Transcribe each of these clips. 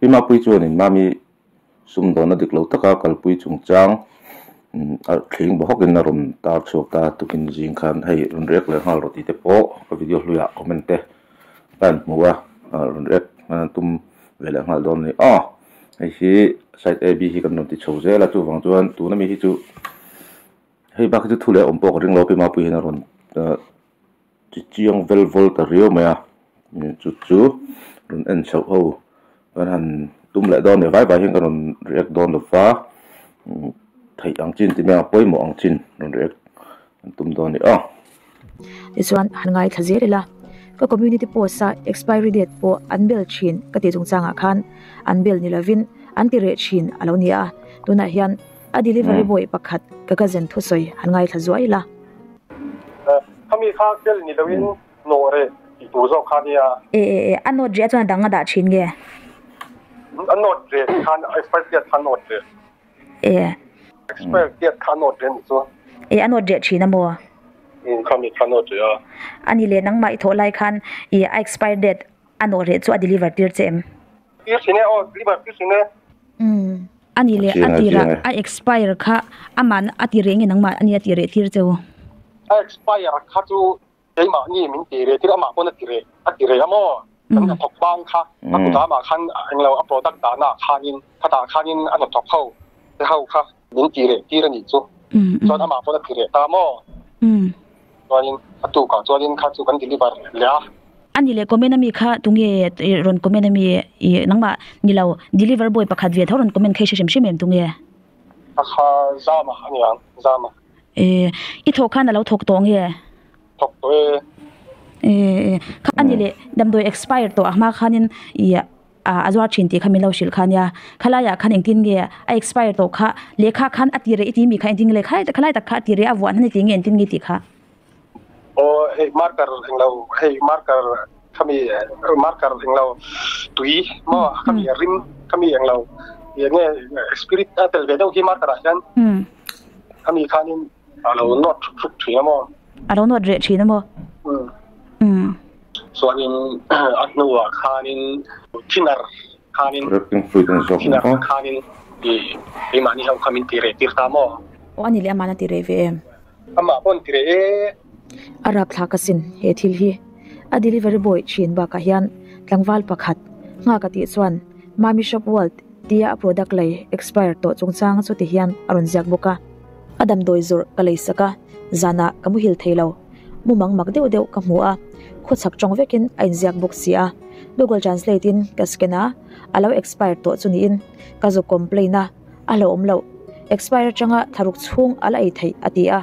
Pi Mapuii chuanin Mami sumdawnna dik lo taka kalpui chungchang a thling bawk in a rawn tar chhuak ta tukin zing khan hei rawn react leh nghal rawh tih te pawh ka video hluiah comment te ka han hmu a rawn react tum ve leh nghal dawn a ni aw hei hi side A B hi kan rawn ti chho zel a chuvang chuan tuna mi hi chu hei bak hi chu thu leh awm pawh ka ring lo Pi Mapuii hian a rawn ti chiang vel vawl ta riau mai a chu chu rawn en chhoh ho kan han tum leh dawn a ni vai vai hian ka rawn react dawn lo va theih ang chin ti mai ang pawimawh ang chin rawn react an tum dawn a ni aw. Tichuan han ngaithla zel ila ka community post a expiry date pawh an bel thin ka tih chungchangah khan an bel ni lovin an ti reh thin a lo ni a tunah hian a delivery boy pakhat ka cousin thusawi han ngaithla zuai ila. Khami kha bel ni loin nawh reh tih tur zawk kha nia. E e e, a nawt reh chuan a dang a dah thin nge? A nawt reh khan expiry date kha a nawt reh. E. Expiry date kha a nawt reh a nih chu. E a nawt reh thin a maw? Um khami kha a nawt reh a. A ni leh nangmah i thawh lai khan i a expiry date a nawh reh chu a deliver tir che em? Tir thin e aw, deliver tir thin e. Um a ni leh a tirah a expire kha aman a ti reh nge nangmah a nia ti reh tir che u? A expire kha chu keimahni min ti reh tir amah pawn a ti reh a ti reh a maw? Kan hnathawk bang kha a kut amah khan englo a product dahna ah khanin khatah khanin a hnathawk ho te ho kha min ti reh tir a nih chu. Chuan amah pawn a ti reh ta maw? Chuanin a tukah chuanin kha chu kan deliver leh a. A ni leh comment ami kha tunge rawn comment ami i nangmah ni lo deliver boy pakhat ve tho rawn comment kha i hre hrim hrim em tunge? A kha Zama a ni ang Zama. E i thawk khan a lo thawk tawh nge? Thawk tawh e. E e kha a ni leh damdawi expire tawh a hma khanin i a zuar thin tih kha min lo hrilh kha nia khalaiah khan engtin nge a expire tawh kha lehkha khan a ti reh i ti mi kha engtin nge le khalai tak kha a ti reh a vuah hnan i ti nge engtin nge tih kha. Aw hei marker englo hei marker khami marker englo tui maw khami rim khami englo enge spirit a tel ve deuh hi marker ah hian khami khanin a lo nawt hruk hruk thin a maw. A lo nawt reh thin a maw? Umm. Chuanin a hnuah khanin thinner khanin thinner khanin i keimahni ho kha min ti reh tir ta maw? Aw a ni leh amahna ti reh ve em? Amah pawh an ti reh e. A rapthlak asin he thil hi. A delivery boy thin bakah hian tlangval pakhat nghak a tih chuan Mami Shop World tia a product lei expire tawh chungchang chu ti hian a rawn ziak bawk a. A damdawi zawrh ka lei sak a, zanah ka muhil thei lo. Mumang mak deuh deuh ka hmu a, khawchhak tawng vekin a inziak bawk si a. Google Translate in ka scan a, a lo expire tawh chu niin ka zu complain a, a hlauhawm loh. Expire atanga thlaruk chhung a la ei theih a ti a,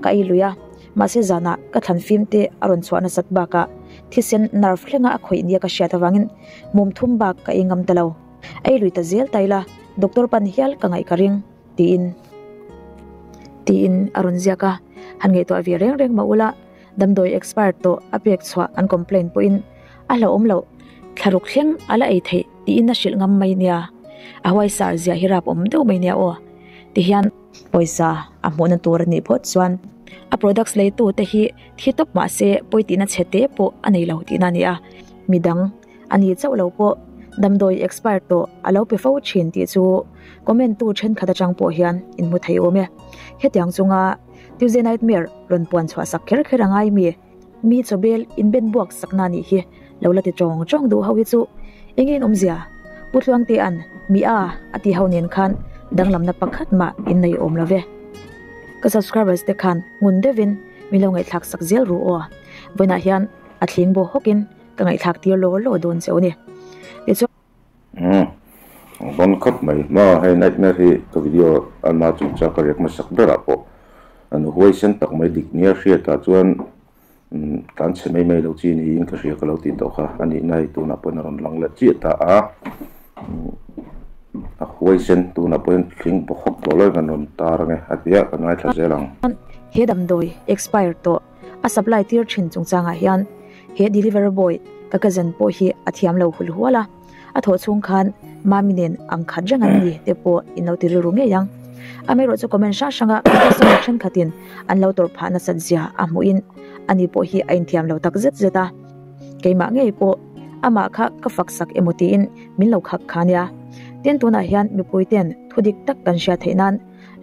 ka ei lui a. Mahse zanah ka thlan fim te a rawn chhuah nasat bakah thisen nerve thlenga a khawih nia ka hriat avangin mum thum bak ka ei ngam ta lo. Ei lui ta zel ta ila, doctor pan hial ka ngaih ka ring. Tiin tiin a rawn ziak a, han ngaihtuah ve reng reng mah ula, damdawi expire tawh a pek chhuah an complain pawhin a hlauhawm loh, thlaruk thleng a la ei theih tiin a hrilh ngam mai nia, a huaisar ziah hi rap awm deuh mai nia aw, tihian pawisa a hmuhna tur a nih phawt chuan a products leitu te hi thi tawp mah se pawi tihna chhe te pawh a nei lo tihna a ni a, midang. A ni chauh lo pawh damdawi expire tawh a lo pe fo thin tih chu comment tu thenkhat atang pawh hian in hmu thei awm e. Hetiang chunga Tuesday Nightmare rawn puan chhuah sak kher kher a ngai mi, mi chawbel inben buak sakna nih hi lo la ti tawng tawng duh ho hi chu enge in awmzia? Pu Tluangtea'n mi a a ti ho nen khan danglamna pakhat mah in nei awm lo ve. Ka subscribers te khan ngun deuhin min lo ngaihthlak sak zel ru aw. Vawiinah hian a thling baw hawkin Ka ngaihthlak tir law law dawn che u ni. Tichuan. Umm bon khawp mai maw hei nightmare hi ka video ama chungchang ka riak hmasak berah pawh an huaisen tak mai dik nia hriatah chuan umm tlan chhe mai mai lo chi niin ka hria ka lo tih tawh kha a nihna hi tunah pawhin a rawn lang leh chiah ta a umm a huaisen tunah pawhin thling bawk hawk tawh lo in kan rawn tar ange a tia kan ngaithla zel ang. He damdawi expire tawh a supply tir thin chungchangah hian he delivery boy ka cousin pawh hi a thiam lo hul hual a, a thawh chhung khan Mami nen ang khat reng an ni te pawh in lo ti rilru ngei ang. Amaherawh chu comment hrang hranga customer thenkhatin an lo tawrh phah nasat zia a hmuhin ani pawh hi a inthiam lo tak zet zet a, keimah ngei pawh Amah kha ka fak sak emaw tiin min lo khak kha nia. Tin tunah hian mipui ten thu dik tak kan hriat theih nan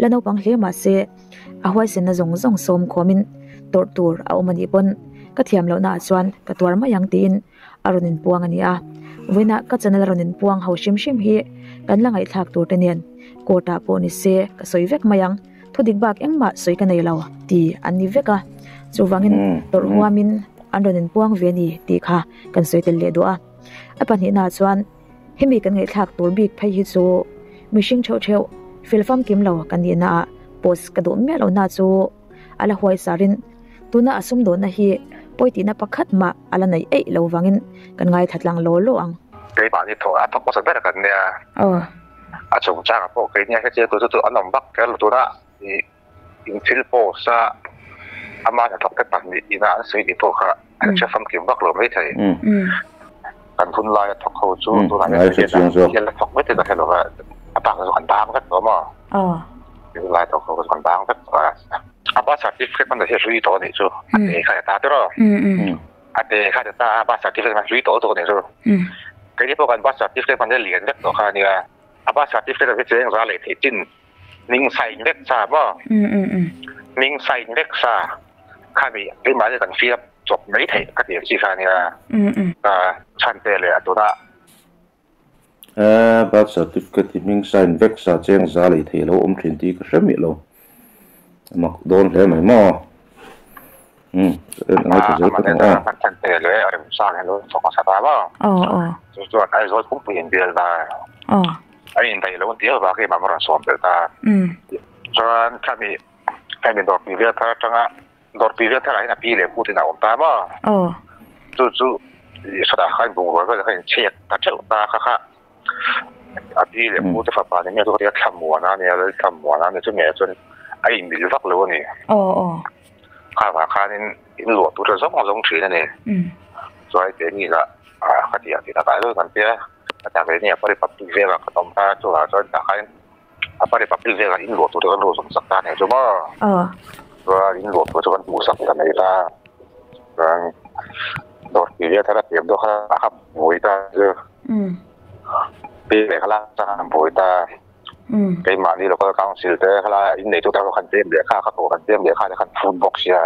la naupang hle mah se a huaisenna zawng zawng sawm khawmin tawrh tur a awm a nih pawn ka thiam lohna ah chuan ka tuar mai ang tiin a rawn inpuang a ni a. Vawiinah ka channel a rawn inpuang ho hrim hrim hi kan la ngaihthlak tur te nen court ah pawh ni se ka sawi vek mai ang. Thu dik bak engmah sawi ka nei lo ti an ni vek a, chuvangin tawrh huamin an rawn inpuang ve a ni tih kha kan sawi tel leh duh a. A pahnihnaah chuan hemi kan ngaihthlak tur bik phei hi chu mihring theuh theuh fel famkim lo kan nihnaah post ka duh miah lohna chu a la huai sarin tuna a sumdawnna hi pawi tihna pakhat mah a la neih eih lo vangin kan ngaithla tlang law law ang. Keimahni thawh a thawk hmasa ber kan nia. A chungchangah pawh keini a hrechiang tur chu chu an awm vak kher lo tura ih in thil post a ama hnathawk te pahnih ina an sawi tih pawh kha an hre famkim vak lo maithei. Kan hun laia thawk ho chu tunah hian hian la thawk vek in a hre lo va, a bak chu an bang vek tawh maw? Hun lai thawk ho chu an bang vek tawh a. A birth certificate hman hi a hlui tawh a nih chu, a te kha ta tiraw? A te kha ti ta a, birth certificate hman hlui tawh tawh a nih chu. Keini pawh kan birth certificate hman hi a lian vek tawh kha a nia. A birth certificate ah hi cheng za leh theih chin hming sign vek sa maw? Hming sign vek sa khami keimahni kan fill up chawp mai theih ka tih ang chi kha a nia. Chhan te leh a tunah. Birth certificate hi hming sign vek sa cheng za lei thei a lo awm thin tih ka hre miah lo. A mak dawn hle mai maw? Umm ka en angai ta zel phawt ang aw. A pi leh pu te fapa ni miah chu ka ti a, Thlamuana a nia, Lalthlamuana a nia, chumi ah chuan a inmil vak lo a ni. Kha vang khanin in luah tur te zawng zawng thin a ni. Chuan keini lah ka ti ang tih takah chuan kan tia, a tak leh nia Pari Public velah kan awm ta, chuvang chuan tah khan a Pari Public velah in luah tur te kan ruah zawm sak ta a ni chu maw. Chuan in luah tur chu kan hmuh sak ta mai ta, chuan dawr tih vel thar a pian dawh kha a hap buai ta chu. Pi leh khala chuan an buai ta. Keimahni local council te khala in neitu te pawh khan pem leh kha kha pawh kan pem leh kha te khan phut bawk sia.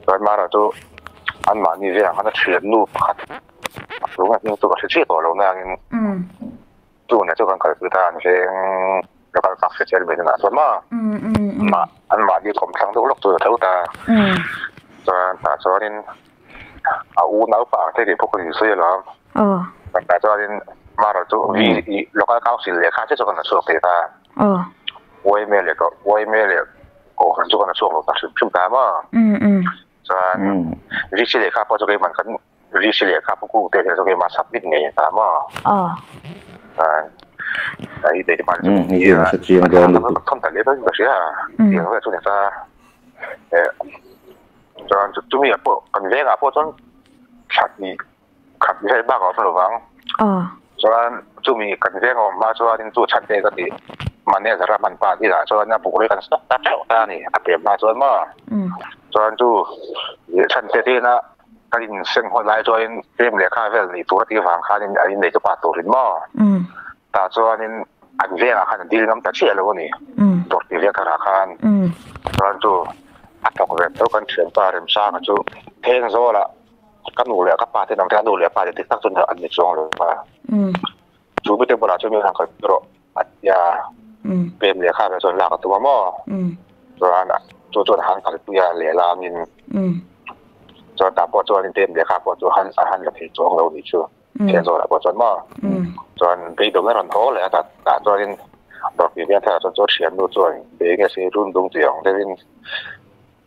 Chuan mara chu anmahni velah khan a thian nu pakhat tunah hian chu ka hre chiah tawh lo nangin chune chu kan kalpui ta an veng local council chairman inah chuan maw anmahni kawmthlang deuh lawk chu a tho ta. Chuan tah chuanin a unaupa ang te tih pawh ka insawi alawm. Tah chuanin Mara chu i local council lehkha che chu kan la chhuak thei ta. Yma leh yma leh kohhran chu kan la chhuak lo ta hrim hrim ta maw. Chuan VC lehkha pawh chu keimah kan VC lehkha pawh kung te chu keimah submit ngei ta maw. Chuan i te man chu thawm ta leh ka hria. Tiang vel chu ni ta. Chuan chumi ah pawh kan vengah pawh chuan thla hnih khat vel bak a awm lo vang. Chuan chumi kan veng a awm hma chuanin chu chhan te ka tih manager a hman pah tihah chuan a buk rei kan stock ta teuh ta a ni a pem hma chuan maw. Chuan chu chhan te tina kan inseng hawn lai chuanin pem lehkha vel nih tur a tih vang khanin an innei chu pa turin maw. Tah chuanin an vengah khan a dil ngam ta chiah lo a ni. Dawr tih vel tharah khan chuan chu a thawk ve tho kan thianpa Remsanga chu pheng zawlah ka nu leh ka pa te nang te a nu leh pa te dik tak chuan an ni chuang lo va. Chu mite bulah chuan min han kal pui rawh a ti a, pem lehkha ve chuan lak a tum a maw? Chuan chu chuan a han kal pui a lehlamin chuan tah pawh chuan pem lehkha pawh chu a han la thei chuang lo nih chu. Thian zawhah pawh chuan maw chuan beidawng a rawn haw leh a tah tah chuanin dawrpui bial tharah chuan chu a thiannu chuan bei nge se run dung tih ang deuhin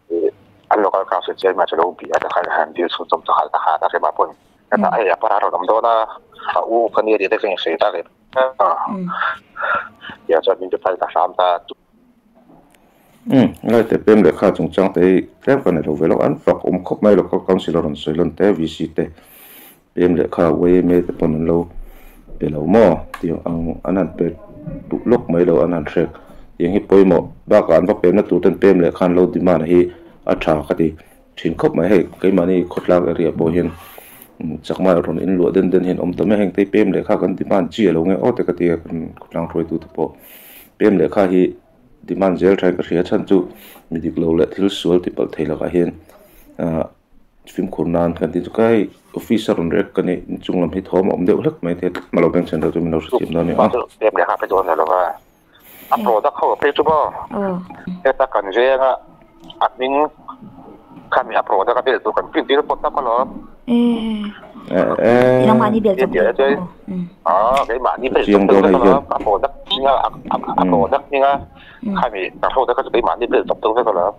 ih an local council chairman chu lo bih a takhan han dil chhun chawm chahal ta kha ta hremah pawn hetah hei a para rawn awm dawn a a u ka nia tih te ka insawi ta leh a tiang chuan min ti phal ta hram ta. Umm ngai te pem lehkha chungchang te hi tlem ka nei lo ve lo an fak awm khawp mai local council a rawn sawi lawn te VC te pem lehkha yma te pawn an lo pe lo maw tiang ang an han pe duh lawk mai lo an han hrek tiang hi pawimawh bakah an va pemna tur ten pem lehkha an lo demand hi a tha ka ti thin khawp mai hei keimahni khawtlang area pawh hian. Chakma rawn in luah den den hian awm ta mai a heng te hi pem lehkha kan demand chi alo nge aw te ka ti a kan khawtlang hruaitu te pawh pem lehkha hi demand zel thain ka hria chhan chu mi dik lo leh thil sual ti palh thei lakah hian ahh fimkhur nan kan tih chu ka hei office a rawn rek ka ni inchung lam hi thawm a awm deuh hlek mai thei a lo beng chhen reuh chu min lo hrethiam dawn a ni a. Pem lehkha phei chu a ni lo va a product ho phei chu maw heta kan venga a hming khami a product a bel tur kan print tir pawt tak alawm. Nangmahni bel chawp deuh keimahni bel chawp deuh vek alawm a product hminga a product hminga khami kan ho te kha chu keimahni bel chawp deuh vek alawm.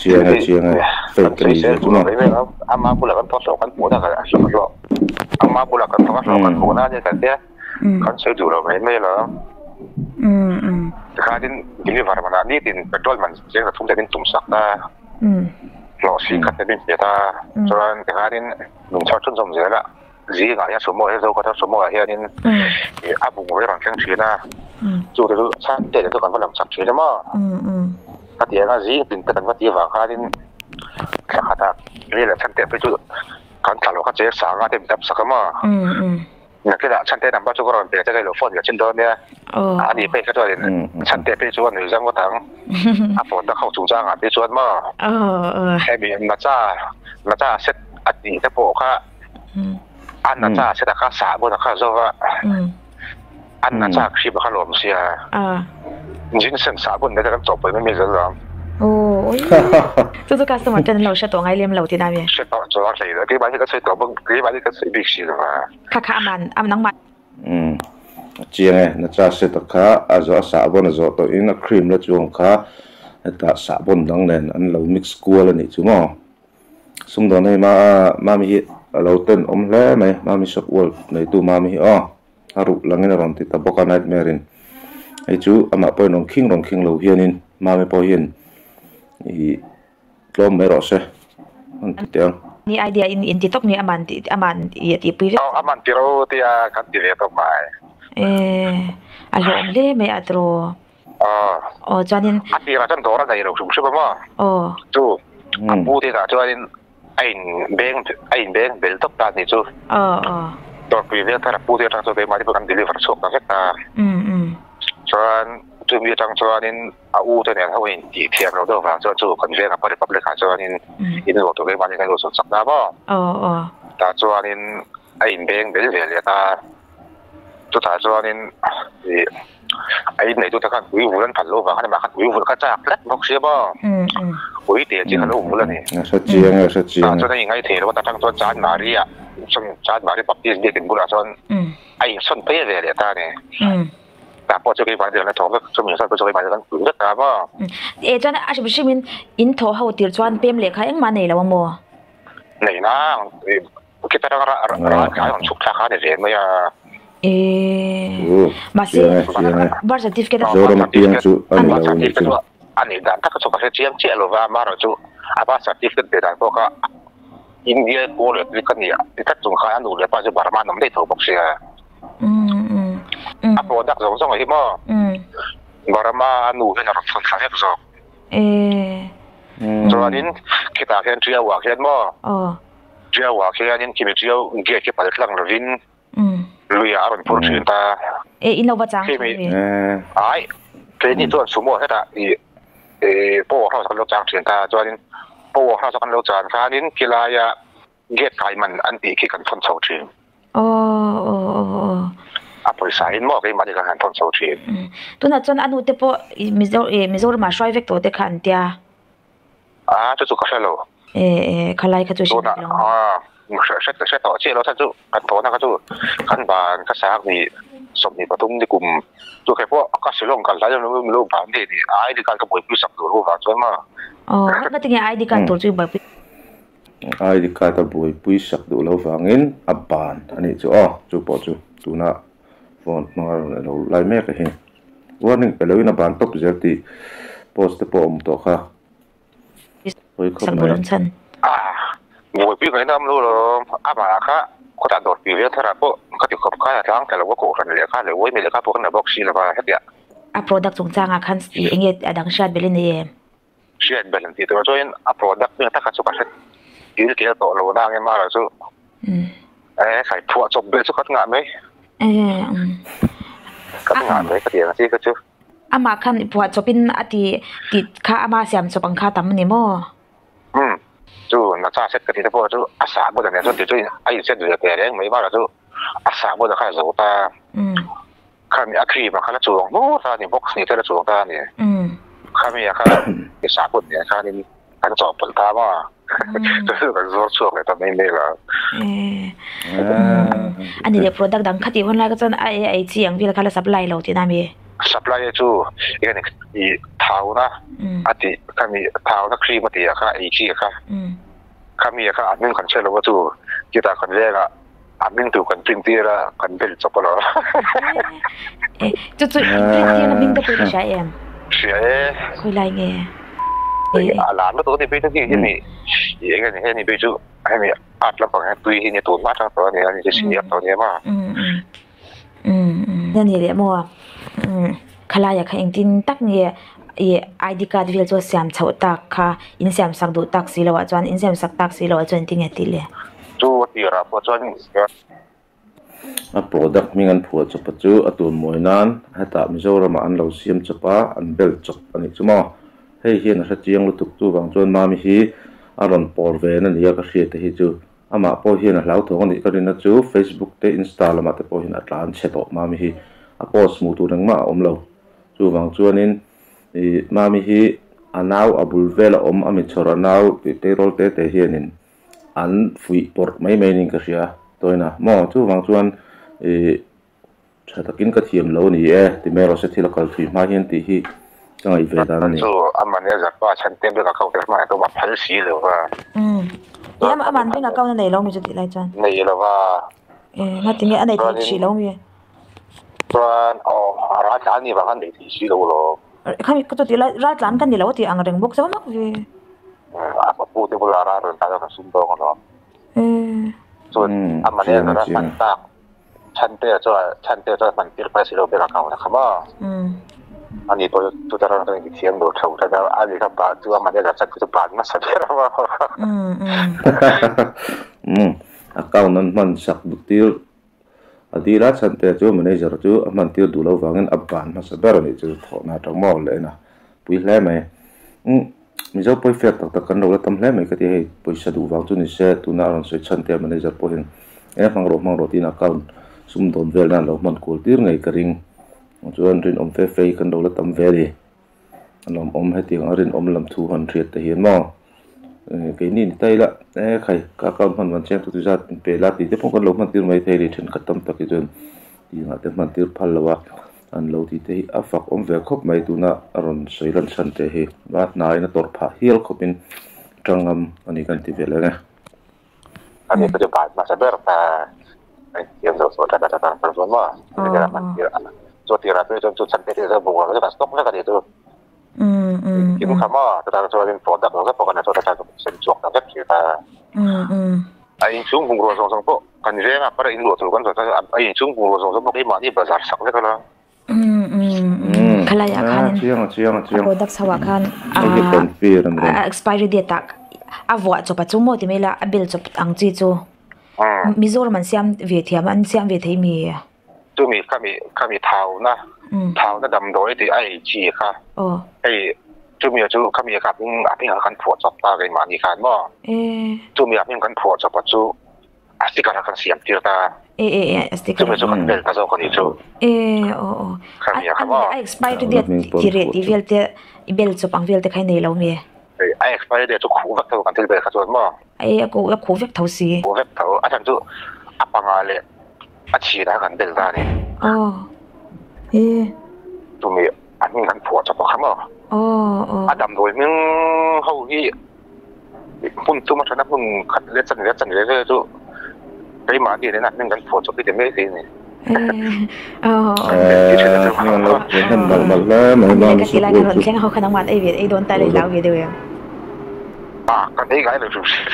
Chiang e chiang e fake a ni zia chu maw. Ama bulah kan thawk hlawh kan hmuh na ama bulah kan thawk hlawh kan hmuh na ania kan tia. Kan sawi duh lo mai mai alawm. Tikhanin deliver manah nitin petrol man cheng pathum te min tum sak a, hlawh si khat te min hmet a, chuan tikhanin lungchhar chhunzawm zel a, zingah hian sumo hi Zokhawthar sumo ah hianin a bungraw hi a rawn thleng thin a, chu te chu chhan te chu kan va lam chak thin a maw? Khatiang a zing tin te kan va tih avang khanin thla khatah rel leh chhan te phei chu kan thla lo kha cheng sanga te min dap sak a maw? Nakinah Chhante number chu ka rawn pe che ka ilo phone leh chin dawn nia. A ni phei kha chuan Chhante phei chu a nui zang ngawt ang. A phone dak ho chungchangah phei chuan maw hemi Nacha Nacha set a tih te pawh kha a Nacha set a kha sahbawn a kha zo va a Nacha cream a kha lawm sia. Ginseng sahbawn te kan chawhpawlh mai mai zel lo ang. Aw oi chu chu customer ten an lo hre tawh ngai lem lo tih na mi? Hre tawh chuang hlei lo keimah hi ka sawi tawh bawk keimah hi ka sawi bik si lo a. Kha kha aman a nangmah. Umm a chiang e na cha set a kha a zawh a sahbawn a zawh tawh in a cream la chuang kha hetah sahbawn dang nen an lo mix kual a nih chu maw sumdawn hei ma mami hi a lo ten awm hle mai mami shop world neitu mami hi aw. A ruh langin a rawn ti ta bawk a nightmare in hei chu amah pawhin rawn khing rawn khing lo hianin mami pawh hian ih tlawm mai rawh se an ti teh ang. Ni idea in in ti tawp nge aman tih aman ih a tihpui vek. Aw aman ti ro tia kan ti ve tawp mai. Eh a hlawhawm hle mai a tiraw. Aw. Aw chuanin. A tirah chuan dawr a nei lo hrim hrim a maw. Aw. Chu a pu te ah chuanin A in beng a in beng bel tawp ta a nih chu. Aw aw. Dawrpui vel thar a pu te atang chuan keimah te pawh kan deliver chhuak ta vek ta. Um um. Chuan chumi atang chuanin a u te nen ho in tih thiam loh deuh vang chuan chu kan veng a Republic ah chuanin in luah tur keimah ni kan luah chak ta maw. Aw aw. Tah chuanin a in beng bel ve leh ta. Chutah chuanin ih a inneitute khan ui vul an phal loh vang a ni mah khan ui vul kha chak tlat bawk sia maw? Ui teh chi kha lo vul a ni. A hre chiang e, a hre chiang e. Tah chuan a ingaithei lo a, ta tang chuan Chanmari ah sawn Chanmari Baptist biakin bulah chuan a insawn phei ve leh ta a ni. Tah pawh chu keimah ni kan la thawk vek, chumi insawn pawh chu keimah ni kan pui vek ta maw? E chuan a hrim hrimin in thawh ho tir chuan pem lehkha engmah nei lo a maw? Nei nang. Kita rang ra ra tlai rawn chhuk thlak a ni ve mai a. Eee mahse birth certificate a Zoram piang chu a ni lo ni chu. A nih dan tak chu ka hre chiang chiah lo va, amaherawhchu a birth certificate ve dan pawh kha India kawl leh ka ni a, ti tlat chung khan a nu leh pa chu Burma an awm daih tho bawk sia. A product zawng zawng hi maw Burma a nu hian a rawn thawn thla vek zawk. Chuanin khitah khian Tiau ah khian maw. Tiau ah khianin khimi Tiau gate khi pal tlang lovin lui ah a rawn phur thin ta. E in lo va chang thin mi. Ai keini chuan sumo hetah i power house kan lo chang thin ta chuanin power house kan lo chan khanin khilaia gate kai man an tih khi kan thawn chho thin. Aw aw aw aw. A pawisa in maw keimahni kan han thawn chho thin. Tunah chuan a nu te pawh Mizo Mizoramah hruai vek tawh te kha an tia. A chu chu ka hre lo. E e khalai kha chu hre bik lo. A hre hre tawh chiah lo kha chu kan tawhna kha chu kan ban ka sak ni 23 ni kum chu khe pawh ka Shillong kal hlai lo lo ban ni ni ID card ka buaipui sak tur ho vang chuan maw. Aw ngatinge ID card tur chu i buaipui. ID card a buaipui sak duh lo vangin a ban a nih chu aw chu pawh chu tuna phone hmanga rawn alo lai mek a hi. Warning pe loin a ban tawp zel tih post te pawh a awm tawh kha. Pawi khawp mai. Buaipui ngaihna awm lo lawm. Amah kha khawtah dawr pi vel thar ah pawh ka ti khawp kha a tlang ta lo a kohhran lehkha leh uaimi lehkha pawh kan la bawk si lo va hetiah. A product chungchangah khan enge a dang hriat belh i nei em? Hriat belh an tih tur chuan a product hming taka chu ka hre. Kil kel tawh lo na nge mara chu. E khai phuah chawp bel chu khat nga mai. E Khat nga mai ka tiang chi ka chu. Ama khan phuah chawpin ati ti kha ama siam chawp ang kha tam ni mo. Chu na cha set ka ti te pawh chu a sa bo da ne chu ti chu a in set ve te reng mai mara chu a sa bo da kha zo ta. Khami a cream a kha la chuang mu ta ni box ni te la chuang ta ni. Khami a kha i sa put ne kha ni kan chaw pul ta ma. Chu kan zor chuak le ta mai mai la. Ani le product dang khati hon lai ka chuan a e ai chi ang vel kha la supply lo ti na mi. Supply chu igen i thauna ati khami thauna cream ati kha ei chi kha. Khami kha admin kan chelo chu kita kan lenga admin tu kan print tira kan bel chopalo. E chu chu print tira ming ta pui sha em. Sia e. Khoi lai nge. A la no to ni pe ki hi ni. Ye ni he ni pe chu he mi at lampang he tui hi ni tu ma ta to ni ani chi senior to ni ma. Na ni le mo. Khalaya kha engtin tak nge e ID card vel chu siam chho tak kha in siam sak du tak si lo chuan in siam sak tak si lo chuan tinge ti le. Chu ti ra po chuan a product ming an phuah chawpa chu a tun mawi nan heta Mizoram ah an lo siam chawpa an bel chawp ani chu maw hei hian a hre chiang lutuk chu vang chuan mami hi a rawn pawr ve na nia ka hriat te hi chu amah pawh hian a hlauthawng anih ka rin a chu Facebook te Insta lamah te pawh hian a tlan chhe tawh mami hi a post hmuh tur engmah a awm lo chu vang chuanin ih mami hi a nau a bul vel a awm a mi chhawr a nau tih tleirawl te te hianin an fuih pawrh mai mai niin ka hria tawina maw chuvang chuan ih tha takin ka thiam lo a ni e ti mai erawh se thil a kal thui hma hian tih hi ka ngaih ve dan a ni. Chu a manager pa chhan te bank account te hmangah chuan a phal si lo va. E aman bank account a nei lo mi chu tih lai chuan. Nei lo va. E ngatinge a nei thei hrih lo mi. Chuan aw a ral tlan ni vang a nei thei si lo lo. Khami ka chu tih lai ral tlan ka ni lo a tih ang reng bawk chauh mak ve. A pu te bulah ral rawn tlan a ka sum dawng alawm. Chuan a manager a hman tak Chhante chuan Chhante chuan hman tir phai si lo bank account a kha maw. Ani pawh chu chuta ram chuan inthiam lo tho tlat a, ani kha ban chu a manager chan chu ban nasa ber a maw. Account an hman sak duh tir A dil a chhante chu manager chu a hman tir duh lo vangin a ban hmasa ber a nih chu thawhna atang maw leh en a pui hle mai. Umm Mizo pawi fek tak tak kan lo la tam hle mai ka ti hei pawisa duh vang chu ni se tuna a rawn sawi chhante a manager pawhin e hmang rawh hmang rawh tiin account sum dawn vel nan lo hman kual tir ngei ka ring. Chuan rinawm fe fe hi kan lo la tam ve a ni. A lawmawm hetiang a rinawm lam thu han hriat te hian maw keini ni ta ila e khai ka account hman van chiang tu zat in pe la tih te pawh kan lo hman tir mai thei a ni thenkhat tam tak hi chuan tihngah te hman tir phal lo a an lo tih te hi a fak awm ve khawp mai tuna a rawn sawi lan chhan te hi a hnaiin a tawrh phah hial khawpin tangam a ni kan ti ve leng e. Ani ka chu ban hmasa ber ta thiam zo so tha ta ta ta zo ma ni ka man tir ana zo tira pe chu chan te te zo bunga zo ka stock vek ani chu kim kha ma ta ta chuan in product zo pawh kan zo ta ta sem chuak ta vek thi ta a in chung bungrua zawng zawng pawh kan venga para in luah tur kan zawh a in chung bungrua zawng zawng pawh keimahni bazar sak vek ala. Khalai ah khan a product ho ah khan a expiry date ah a vuah chawp a chu maw ti mai ila a bel chawp ang chi chu Mizoram an siam ve thiam an siam ve thei mi. Chumi khami khami thauna thauna damdawi tih a ei chi kha hei chumi chu khami kha a hming a hming ah khan phuah chawp ta keimahni khan maw chumi a hming kan phuah chawp a chu. A sticker a kan siam tir ta. E e e a sticker. Chumi chu kan bel ta zawk a nih chu. E aw aw. Khami a kha maw. A expiry date ti reh tih vel te i bel chawp ang vel te kha i nei lo mi? A expiry date chu khuh vek tho kan thil bel kha chuan maw? E a khuh a khuh vek tho si. Khuh vek tho a chhan chu a panga leh a chhin ah kan bel ta a ni. Aw e. Chumi a hming kan phuah chawp a kha maw? Aw aw. A damdawi hming ho hi Hmun chuma thana hmun khat leh chanve chanve vel chu keimahni nena hming kan phuah chawp hi ti mai thei a ni. Kan ei ngai lo hrim hrim.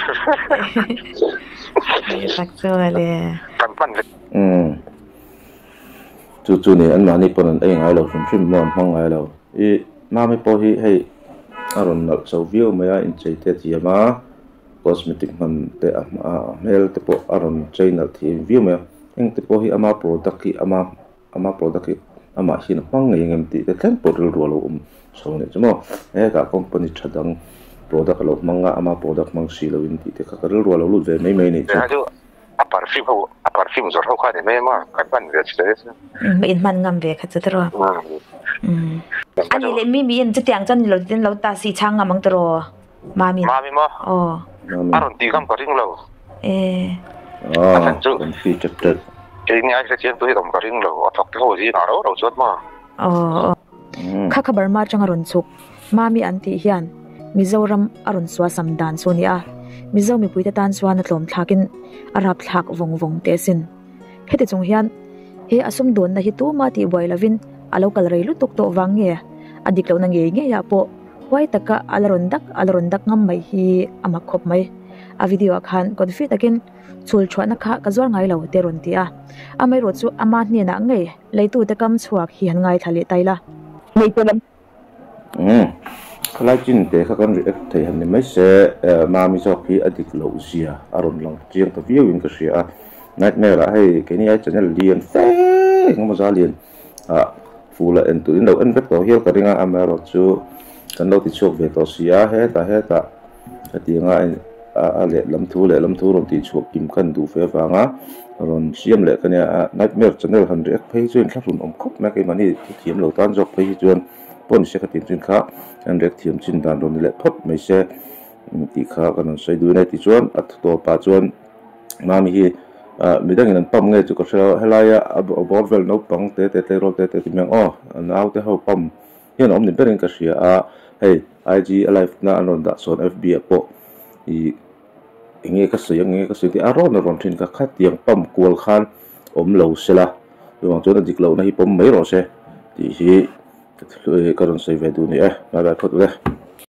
Kan hman ve. Chu chu ni anmahni pawn an ei ngai lo hrim hrim maw an hmang ngai lo. I mami pawh hi hei a rawn nalh chho viau mai a inchei te a thiam a. Cosmetic hman te a hmel te pawh a rawn chei nalh thei viau mai a heng te pawh hi ama product hi ama ama product hi amah hian a hmang ngei ang em tih te thleng pawh rilru a lo awm chho a nih chu maw hetah company tha dang product a lo hmang a ama product hmang si lo in tih te kha ka rilru a lo lut ve mai mai a nih chu. A perfume ho a perfume zawrh ho kha a ni mai a kan hman ve chu hle chu. Umm in hman ngam ve kha chu tiraw. Umm a nih leh mi miin chutiang chuan nilo tin lo ta si chhang ngam ang tiraw Mami. Mami maw? Aw. A rawn tih ngam ka ring lo. E. A chhan chu. Kan fi tep tep. Keini ai hrethiam tu hi awm ka ring lo a thawk te ho zingah ro ro chuan maw. Aw aw. Kha kha Burma atanga rawn chhuk Mami an tih hian Mizoram a rawn suasam dan chu a ni a, Mizo mipuite tan chuan a tlawm thlakin a rap thlak vawng vawng teh asin. Heti chung hian he a sumdawnna hi tuma tih buai lovin a lo kal rei lutuk tawh vang nge a dik lohna ngei ngeiah pawh huai taka a la rawn dak a la rawn dak ngam mai hi a mak khawp mai. A video ah khan confi takin chhul chhuahna kha ka zuar ngai lo te rawn ti a, amaherawh chu ama hnenah ngei leitute kam chhuak hi han ngaithla leh ta ila. Umm khalai chin te kha kan react thei han ni mai se Mami zawk hi a dik loh zia a rawn lang chiang ta viau in ka hria a Nightmare ah hei keini ai channel lian fe engemaw za lian ah full a en tur in lo en vek tawh hial ka ring a amaherawh chu kan lo ti chhuak ve tawh si a hetah hetah hetianga a lehlam thu lehlam thu rawn tih chhuah kim khan duh ve avanga rawn siam leh ka nia a nightmare channel han react phei hi chuan thlahrun awm khawp mai a keimahni thu thiam lo tan zawk phei hi chuan pawh ni se ka tih chin kha an react thiam chin dan rawn ni leh phawt mai se tih kha ka rawn sawi duh a ni tichuan a thu tawpah chuan mami hi ah midangin an pump nge chu ka hre lo helaia a bawr vel naupang te te tleirawl te te ti mai ang aw naute ho pump hian a awm ni berin ka hria a hei IG a live na an rawn dah sawn FB ah pawh ih enge ka sawi ang enge ka sawi tih a rawn a rawn thin kha khatiang pump kual khan awm lo sela chuvang chuan a dik lohna hi pawm mai rawh se tih hi ka rawn sawi ve duh a ni e bye bye phawt ule.